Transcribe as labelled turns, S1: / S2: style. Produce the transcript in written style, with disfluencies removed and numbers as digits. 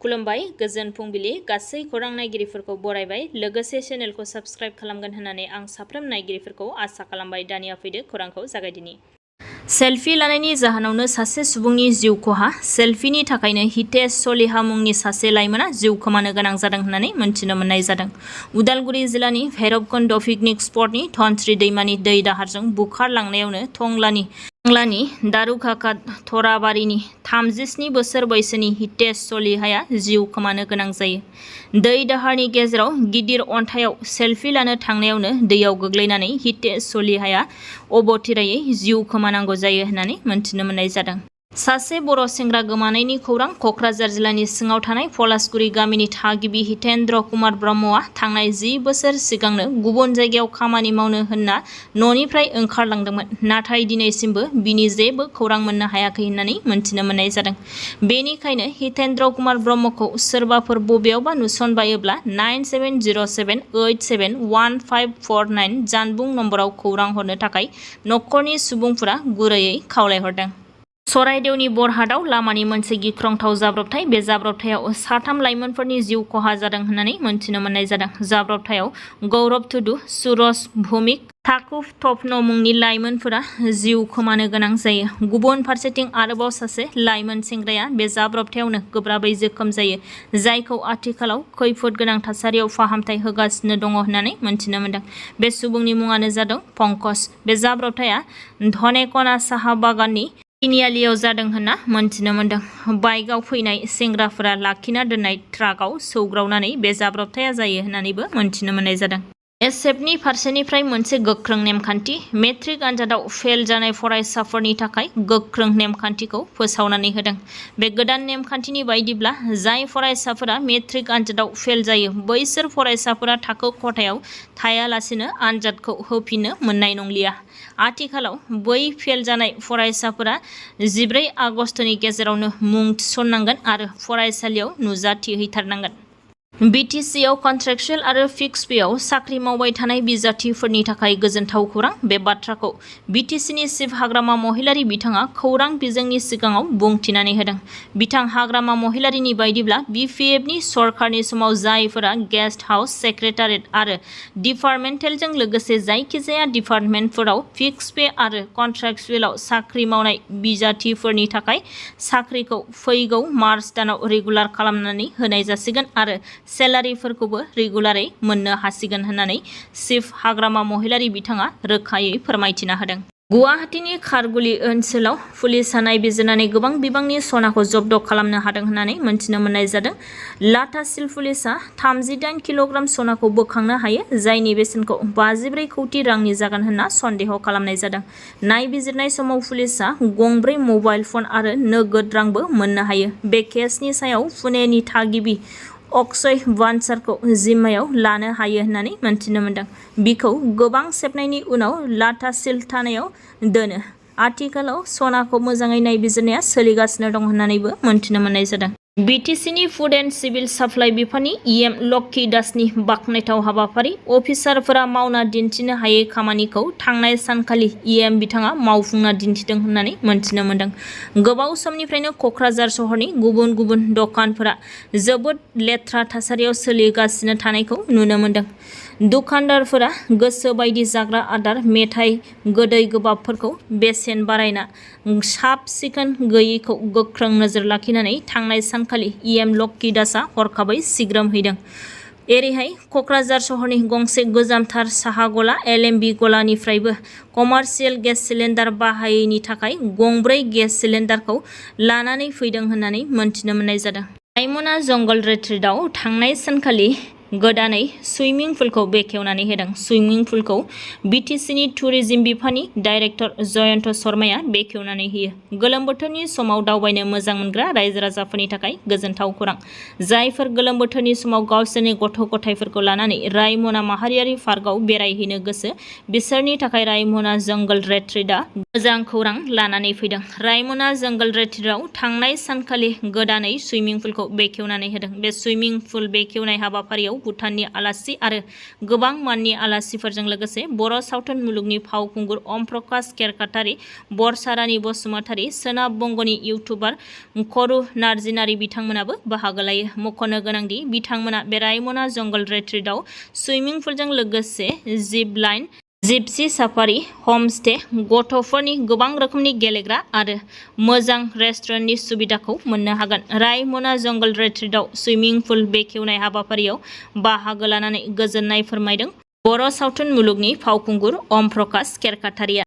S1: खुलुमबाय गोजोन फुंबिलि गासै खौरां नायगिरिफोरखौ बरायबाय लोगोसे चेनेलखौ साबस्क्राइब खालामगोन होननानै आं साफ्रोम नायगिरिफोरखौ आसा खालामबाय। दानिया फैदो खौरांखौ जागायदिनि। सेल्फि लानायनि जाहोनावनो सासे सुबुंनि जिउ खहा। सेल्फिनि थाखायनो हितेश सलिहा मुंनि सासे लाइमोना जिउ खोमानो गोनां जादों होननानै मिन्थिनो मोननाय जादों। उदालगुरि जिल्लानि भैरबकुन्द पिकनिक स्पटनि धनस्री दैमानि दै दाहारजों बुखारलांनायावनो टंलानि दारुखाका थराबारिनि 37 बोसोर बैसोनि हितेश सलिहाया जिउ खोमानो गोनां जायो। दै दाहारनि गेजेराव गिदिर अन्थाइयाव सेल्फि लानो थांनायावनो दैयाव गोग्लैनानै हितेश सलिहाया अबथिरायै जिउ खोमानांगौ जायो होननानै मिन्थिनो मोननाय जादों। सासे बर' सेंग्रा गोमानायनि खौरां। क'क्राझार जिल्लानि सिङाव थानाय पलासगुरि गामिनि थागिबि हितेन्द्र कुमार ब्रह्मआ थांनाय 10 बोसोर सिगांनो गुबुन जायगायाव खामानि मावनो होनना न'निफ्राय ओंखारलांदोंमोन। नाथाय दिनैसिमबो बिनि जेबो खौरां मोननो हायाखै होननानै मिन्थिनो मोननाय जादों। बेनिखायनो हितेन्द्र कुमार ब्रह्मखौ सोरबाफोर बबेयावबा नुसनबायोब्ला 9707871549 जानबुं नम्बराव खौरां हरनो थाखाय न'खरनि सुबुंफोरा गुरैयै खावलायहरदों। सराइदेवनि बरहाटआव लामानि मोनसे गिख्रंथाव जाब्रबथाय। बे जाब्रबथायाव 3 लाइमोनफोरनि जिउ खहा जादों होननानै मिन्थिनो मोननाय जादों। जाब्रबथायाव गौरब तुडु, सुरज भौमिक, थाकुफ तपन मुंनि लाइमोनफोरा जिउ खोमानो गोनां जायो। गुबुन फारसेथिं आरोबाव सासे लाइमोन सेंग्राया बे जाब्रबथायावनो गोब्राबै जोखोम जायो, जायखौ आथिखालाव खैफोद गोनां थासारियाव फाहामथाय होगासिनो दङ होननानै मिन्थिनो मोनदों। बे सुबुंनि मुङानो जादों पंकज। बे जाब्रबथाया धनेकना साहा बागाननि तिनिआलियाव जादों होनना मिन्थिनो मोनदों। बाइकआव फैनाय सेंग्राफोरा लाखिना दोननाय ट्राकआव सौग्रावनानै बे जाब्रबथाया जायो होननानैबो मिन्थिनो मोननाय जादों। एसएफनि फारसेनिफ्राय मोनसे गोख्रों नेमखान्थि। मेट्रिक आनजादाव फेल जानाय फरायसाफोरनि थाखाय गोख्रों नेमखान्थिखौ फोसावनानै होदों। बे गोदान नेमखान्थिनि बायदिब्ला जाय फरायसाफोरा मेट्रिक आनजादाव फेल जायो बैसोर फरायसाफोरा थाखो खथायाव थायालासेनो आनजादखौ होफिननो मोननाय नंलिया। आथिखालाव बै फेल जानाय फरायसाफोरा 14 आगस्तनि गेजेरावनो मुं थिसननांगोन आरो फरायसालियाव नुजाथिहैथारनांगोन। बिटिसिआव कन्ट्रेक्चुएल आरो फिक्स पेआव साख्रि मावबाय थानाय बिजाथिफोरनि थाखाय गोजोनथाव खौरां। बे बाथ्राखौ बिटिसिनि चिफ हाग्रामा महिलारि बिथाङा खौरां बिजोंनि सिगाङाव बुंथिनानै होदों। बिथां हाग्रामा महिलारिनि बायदिब्ला बिपिएफनि सरकारनि समाव जायफोरा गेस्ट हाउस, सेक्रेटारियेट आरो डिपार्टमेन्टेलजों लोगोसे जायखिजाया डिपार्टमेन्टफोराव फिक्स पे आरो कन्ट्रेक्चुएलआव साख्रि मावनाय बिजाथिफोरनि थाखाय साख्रिखौ फैगौ मार्च दानाव रेगुलार खालामनानै होनाय जासिगोन आरो सेलारिफोरखौबो रेगुलारै मोननो हासिगोन होननानै चिफ हाग्रामा महिलारि बिथाङा रोखायै फोरमायथिना होदों। गुवाहाटीनि खारगुली ओनसोलाव पुलिसआ नायबिजिरनानै गोबां बिबांनि सनाखौ जब्द खालामनो हादों होननानै मिन्थिनो मोननाय जादों। लाटासिल पुलिसआ 38 किल'ग्राम सनाखौ बोखांनो हायो, जायनि बेसेनखौ 54 कौटि रांनि जागोन होनना सन्देह खालामनाय जादों। नायबिजिरनाय समाव पुलिसआ गंब्रै मबाइल फन आरो नोगोद रांबो मोननो हायो। बे केसनि सायाव पुनेनि थागिबि अक्षय बान्सारखौ जिम्मायाव लानो हायो होननानै मिन्थिनो मोनदों। बिखौ गोबां सेबनायनि उनाव लाटासिल थानायाव दोनो। आथिखालाव सनाखौ मोजाङै नायबिजिरनाया सोलिगासिनो दं होननानैबो मिन्थिनो मोननाय जादों। बिटिसिनि फुड एन्ड सिभिल साप्लाइ बिफाननि इएम लक्की दासनि बाखनायथाव हाबाफारि। अफिसारफोरा मावना दिन्थिनो हायै खामानिखौ थांनाय सानखालि इएम बिथाङा मावफुंना दिन्थिदों होननानै मिन्थिनो मोनदों। गोबाव समनिफ्रायनो क'क्राझार सहरनि गुबुन गुबुन दखानफोरा जोबोद लेथ्रा थासारियाव सोलिगासिनो थानायखौ नुनो मोनदों। दखानदारफोरा गोसो बायदि जाग्रा आदार, मेथाइ, गोदै गोबाबफोरखौ बेसेन बारायना साब सिखोन गैयैखौ गोख्रों नोजोर लाखिनानै थांनाय सानखालि इएम लक्की दासआ हरखाबै सिग्रोमहैदों। एरैहाय क'क्राझार सहरनि गंसे गोजामथार साहा गला एलएमबि गलानिफ्रायबो कमार्शियेल गेस सिलिन्डार बाहायैनि थाखाय गंब्रै गेस सिलिन्डारखौ लानानै फैदों होननानै मिन्थिनो मोननाय जादों। रायमना जंगल रिट्रिटआव थांनाय सानखालि गोदानै सुइमिं पुलखौ बेखेवनानै होदों। सुइमिं पुलखौ बिटिसिनि टुरिज्म बिफाननि डाइरेक्टर जयन्त शर्माया बेखेवनानै होयो। गोलोम बोथोरनि समाव दावबायनो मोजां मोनग्रा रायजो राजाफोरनि थाखाय गोजोनथाव खौरां। जायफोर गोलोम बोथोरनि समाव गावसोरनि गथ' गथायफोरखौ लानानै रायमना माहारियारि पार्कआव बेरायहैनो गोसो बिसोरनि थाखाय रायमना जंगल रिट्रिटआ मोजां खौरां लानानै फैदों। रायमना जंगल रिट्रिटआव थांनाय सानखालि गोदानै सुइमिं पुलखौ बेखेवनानै होदों। बे सुइमिं पुल बेखेवनाय हाबाफारियाव हाबाफारियाव भुटाननि आलासि आरो गोबां माननि आलासिफोरजों लोगोसे बर' सावथुन मुलुगनि फावखुंगुर अम प्रकाश खेरखातारि, बरसारानि बसुमतारि, सोनाब बंगनि इउटुबार ख'रु नार्जिनारि बिथांमोनाबो बाहागो लायो। मख'नो गोनांदि बिथांमोना बे रायमना जंगल रिट्रिटआव सुइमिं पुलजों लोगोसे जिप लाइन, जिपसि साफारि, हमस्टे, गथ'फोरनि गोबां रोखोमनि गेलेग्रा आरो मोजां रेस्टुरेन्टनि सुबिदाखौ मोननो हागोन। रायमना जंगल रिट्रिटआव सुइमिं पुल बेखेवनाय हाबाफारियाव बाहागो लानानै गोजोननाय फोरमायदों बर' सावथुन मुलुगनि फावखुंगुर अम प्रकाश खेरखातारिया।